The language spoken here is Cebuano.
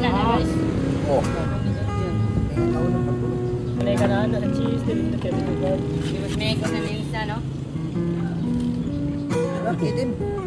Na na, guys. Oh. Kanay ka na na cheese dili na kay tugad. Di mas may ko sa nilsa, no? Itim.